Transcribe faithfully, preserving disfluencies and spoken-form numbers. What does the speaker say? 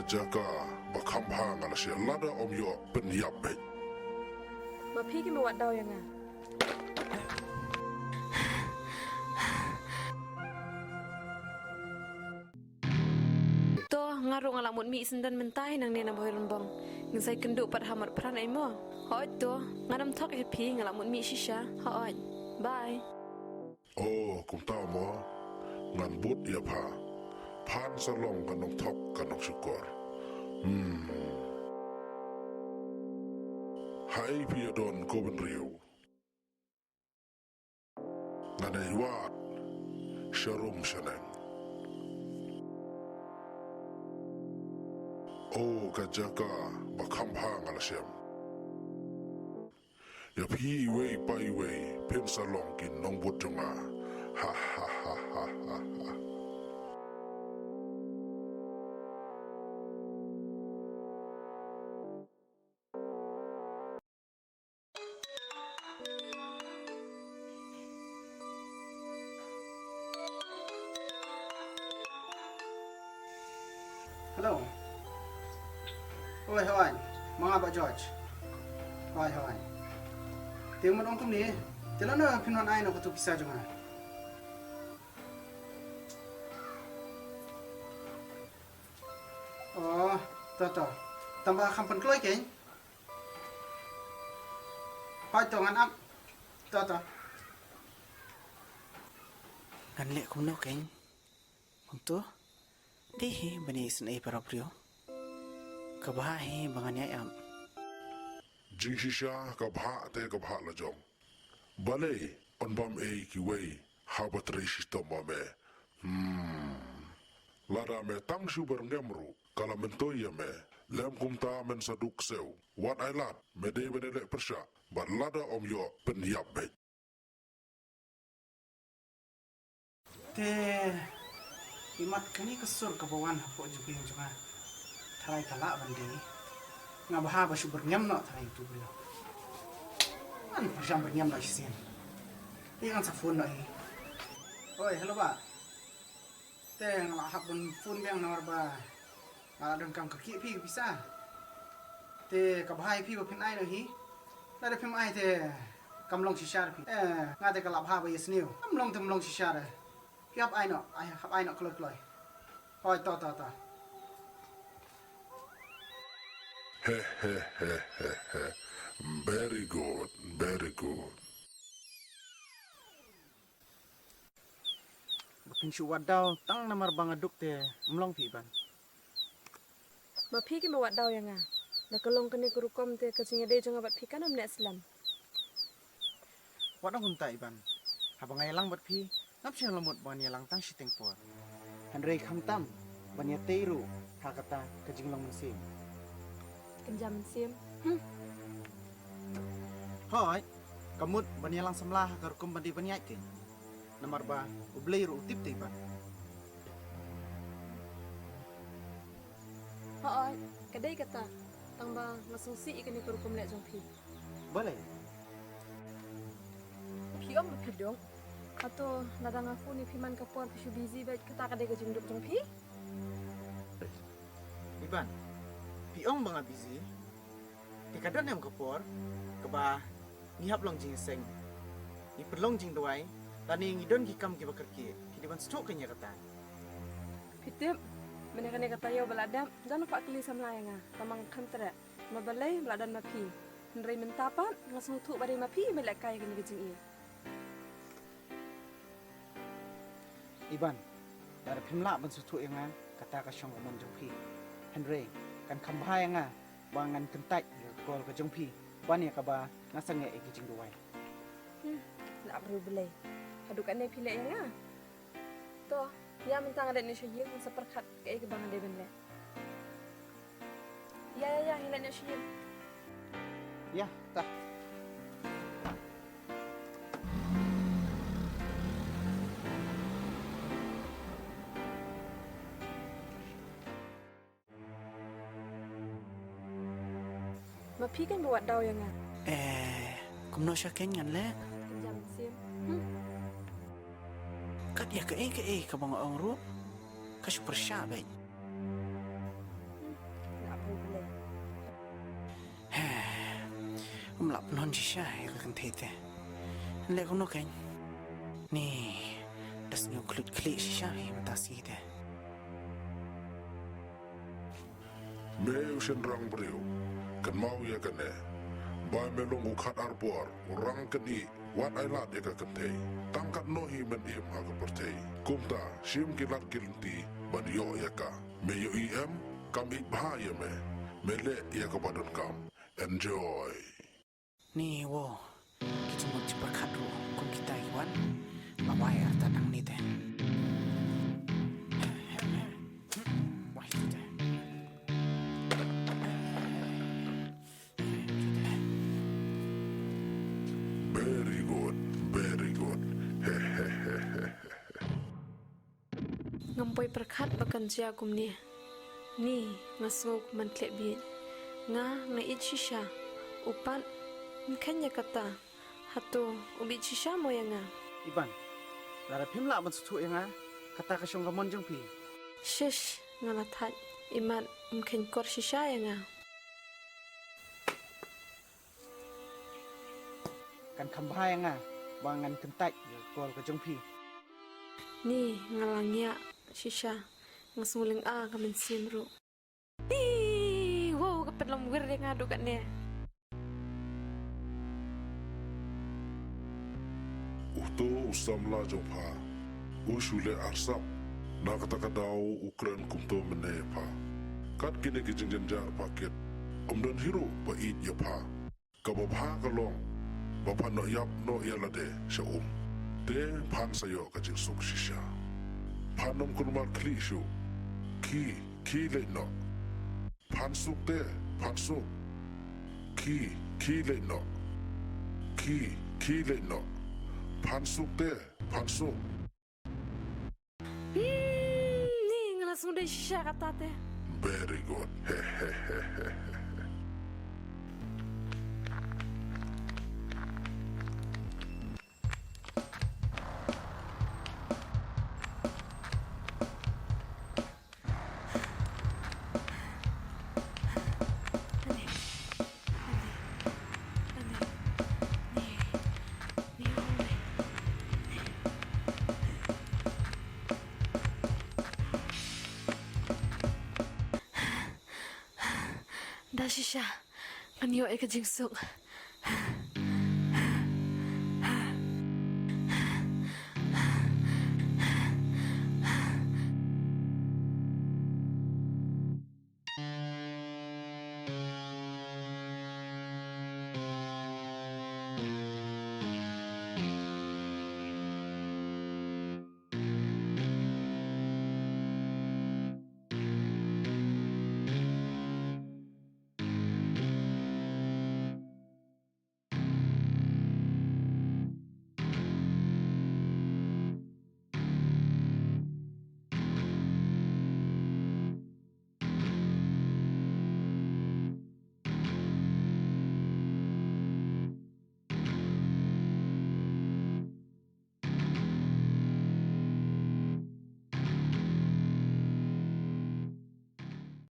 Jaka ba kham bha nga la shah lada ym ïoh pynïap beit. Ma phi ki ma wad daw ïa nga. To, nga ruh nga la mut mih syndon mynta hi nangne na Bhoirymbong. Ngin sa ïakynduh pat ha Motphran ei mo. Hooid to, ngan ym thok ïa phi, nga la mut mih shisha. Hooid. Bye. Oh, kumta mo. Ngan bud ïa pha. Phan sa long ka nongthok ka nongshukor. Hmm. Haei phi ïa don ko bynriew? Ngan ïa wad sharum shaneng. Oh, ka jaka ba kham bha nga la shem. Ïa phi iwei pa iwei phin sa long ki nongbud jong nga. Ha ha ha ha ha ha. Hello. Hooid, hooid. Ma nga Bah George. Hooid, hooid. Te mut ong kumne, te lano phin wan ai noh katu pisa jong nga? Oh, to to. Tang ba kham pynkloi keiñ. Hooid to ngan ap. To to. Ngan leh kumno keiñ? Kumto dei hi ban ïa isynei para briew. Ka bha hi ba ngan ïa ap. Jingshisha ka bha te ka bha la jong. Balei yn bam ei kiwei haba trei shitom ma me? Hmm. Lada me tang shu byrngem ruh ka la myntoi ïa me. Lem kumta men sa duk sew. Wat ai lad, me dei ban ïaleh pyrshah bad lada ym ïoh pynïap beit. Te imat kane ka sur kaba wan hapoh jingpyeng jong nga. Tharai ka lah ban dei. Nga bha ba shu byrngem noh tharai utu u briew. Ngan pyrshang byrngem noh shisien. Te ngan sa phone noh hi. Oi, hello bah. Te nga la hap ban phone biang namar ba nga la donkam ka kiew phi ka pisa. Te ka bha ïa phi ba phin ai noh hi. Lada phim ai te kam long shisha re phi. Eh, nga te ka la bha ba ïasniew. Kam long te ym long shisha re. Phi hap ai noh, ai, hap ai noh kloi kloi. Hooid, to to to. He he he he he. Very good, very good. Ba phin shu wad daw tang namar ba nga duk te ym long phi Iban. Ma phi ki ma wad daw ïa nga. Da ka long kane ka rukom te ka jingïadei jong nga bad phi kan ym neh slem. Wat ong kumta Iban. Haba nga ïalang bad phi ngam shym la mut ban ïalang tang shiteng por. Hynrei khamtam ban ïatei ruh ha kata ka jinglong mynsiem. Kynja mynsiem. Hmm. Hooid, ka mut ban ïalang samla ha ka rukom ban dei ban ïaid keiñ. Namar ba U Blei ruh u tip te Iban. Hooid, ka dei kata. Tang ba nga sngewsih ïa kane ka rukom leh jong phi. Balei? Phi ong ba phi duk. Hato lada nga phone ïa phi man ka por phi shu busy bad kata ka dei ka jingduk jong phi? Iban, phi ong ba nga busy. Te ka don em ka por kaba ngi hap long jingïaseng, ngi pynlong jingduwai, lane ngi don ki kam kiba kyrkieh, phi dei ban sngewthuh kane ïa kata. Phi tip, mynne kane ka taïew ba la dep, don kwah kylli samla ïa nga, tang ba nga khlem treh, ma balei ba la don ma phi. Hynrei mynta pat nga sngewthuh ba dei ma phi ba lehkai ïa kane ka jingïeit. Iban, lada phim lah ban sngewthuh ïa nga, kata ka shong ka mon jong phi. Hynrei kan kham bha ïa nga ba ngan kyntait ïa ka call ka jong phi ban ïa kaba nga sangeh ïa ki jingduwai. Hmm, lah briew Blei. Haduh katne phi leh ïa nga. To, ïa mynta nga dei ne shu ïeng, sa pyrkhat kaei kaba nga dei ban leh. Ïa, ïa, ïa, ngi leit noh sha ïing. Ïa, ta. Ma phi kan ba wad daw ïa nga. Eh, kumno sha kein ngan leh? Kan jam sim. Hmm. Kat ïa kaei kaei kaba nga ong ruh ka shu pyrshah beit. Hmm. Ym lah pynhun shisha ïa ka kynthei te. Leh kumno kein? Ni, da sngew khluit khlieh shisha hi mynta sngi te. Me u shynrang briew, kynmaw ïa kane. Ba me long u khat ar bor, u rang kynthei, wat ai lad ïa ka kynthei. Tang katno hi men im ha ka pyrthei. Kumta, shim ki lad ki lynti, ban ïoh ïa ka. Me ïohi em, kam ïeit bha ïa me. Me leh ïa kaba donkam. Enjoy. Ni wo, ki jingmut jingpyrkhat ruh kum kita ki wan. Ba wai arta nangne te. Wai kita. Very good, very good. Ngam poi pyrkhat ba kan jia kumne. Ni, nga sngew kum ban thleh bieit. Nga, nga ïeit shisha. U pat, ym kheiñ ïa kata. Hato, u bieit shisha mo ïa nga? Iban, lada phim lah ban sngewthuh ïa nga, kata ka shong ka mon jong phi. Shish, nga la thait. Imat, ym kheiñ kor shisha ïa nga. Kan kham bha ïa nga ba ngan kyntait ïa ka kol ka jong phi. Ni, nga la ngiah shisha, nga sngewlynga ka mynsiem ruh. Ni, wow, ka pynlong wir ïa nga duh katne. Uto u samla jong pha u shu leh arsap. Na kata ka daw u kren kumto mynne ïa pha. Kat kine ki jingjynjar pha kit, ym don hi ruh ba ïeit ïa pha. Kaba bha ka long ba phan noh ïap noh ïa lade sha um. Te phan sa ïoh ka jingsuk shisha. Phan ym kulmar khlieh shuh. Khie, khie leit noh. Phan suk te, phan suk. Khie, khie leit noh. Khie, khie leit noh. Phan suk te, phan suk. Hmm, ni nga la sngewdei shisha kata te. Very good. Da shisha ngan ïoh ïa ka jingsuk.